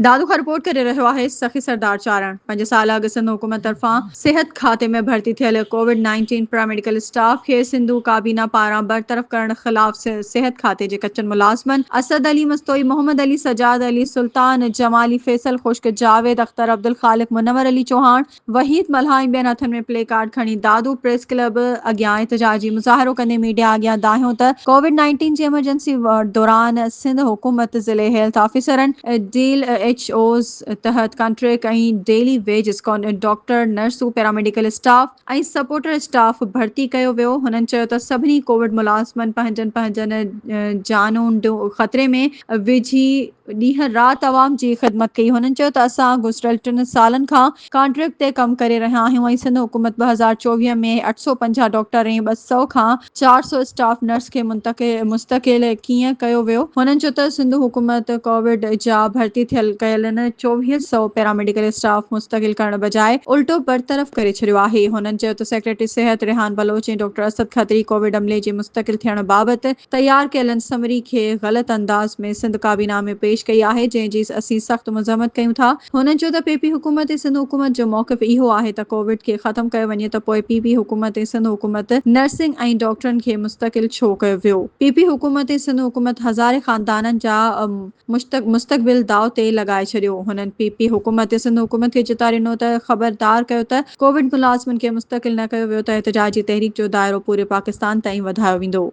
دادو کان رپورٽ ڪري رهيو آهي سخي سردار چارڻ پنج سال اڳ سنڌ حڪومت طرفان صحت کاتي ۾ ڀرتي ٿيل ڪووڊ 19 پيراميڊيڪل اسٽاف کي سنڌو ڪابينا پاران برطرف ڪرڻ خلاف صحت کاتي جي ڪچن ملازمن اسد علي مستوئي، محمد علي، سجاد علي، سلطان جمالي، فيصل خشڪ، جاويد اختر، عبدالخالق، منور علي چوهاڻ، وحيد ملاح ۽ ٻين هٿن ۾ پلي ڪارڊ کڻي دادو پريس ڪلب اڳيان احتجاجي مظاهرو ڪندي ميڊيا اڳيان دانهيو ته ڪووڊ 19 جي ايمرجنسي دوران سنڌ حڪومت ضلعي هيلٿ آفيسرن، ڊي ايڇ اوز تحت ڪانٽريڪٽ ۽ ڊيلي ويجز ڊاڪٽر، نرسون، پيراميڊيڪل اسٽاف ۽ سپورٽر اسٽاف ڀرتي ڪيو ويو. هنن چيو ته سڀني ڪووڊ ملازمن پنهنجن پنهنجن جانون خطري ۾ وجهي ڏينهن رات عوام جي خدمت ڪئي. هنن چيو ته اسان گذريل ٽن سالن کان ڪانٽريڪٽ تي ڪم ڪري رهيا آهيون ۽ سنڌ حڪومت 2024 ۾ 850 ڊاڪٽر ۽ 200 کان 400 اسٽاف نرس کي مستقل ڪيئن ڪيو ويو. هنن چيو ته سنڌ حڪومت ڪووڊ جا ڀرتي ٿيل ڪيل 2400 پيراميڊيڪل اسٽاف مستقل ڪرڻ بجاء الٽو برطرف ڪري ڇڏيو آهي. هنن چيو ته سيڪريٽري صحت ريحان بلوچ ۽ ڊاڪٽر اسد کتري ڪووڊ عملي جي مستقل ٿيڻ بابت تيار ڪيل سمري کي غلط انداز ۾ سنڌ ڪابينا ۾ پيش ڪئي آهي جنهن جي اسين سخت مذمت ڪيون ٿا. هن چيو ته پي پي حڪومت ۽ سنڌ حڪومت جو موقف اهو آهي ته ڪووڊ کي ختم ڪيو وڃي ته پوء پي پي حڪومت ۽ سنڌ حڪومت نرسنگ ۽ ڊاڪٽرن کي مستقل ڇو ڪيو ويو؟ پي پي حڪومت ۽ سنڌ حڪومت هزارين خاندانن جا مستقبل داء تي لڳائي ڇڏيو. هنن پي پي حڪومت ۽ سنڌ حڪومت کي چتاء ڏنو ته خبردار ڪيو ته ڪووڊ ملازمن کي مستقل نه ڪيو ويو ته احتجاجي تحريڪ جو دائرو پوري پاڪستان تائين وڌايو ويندو.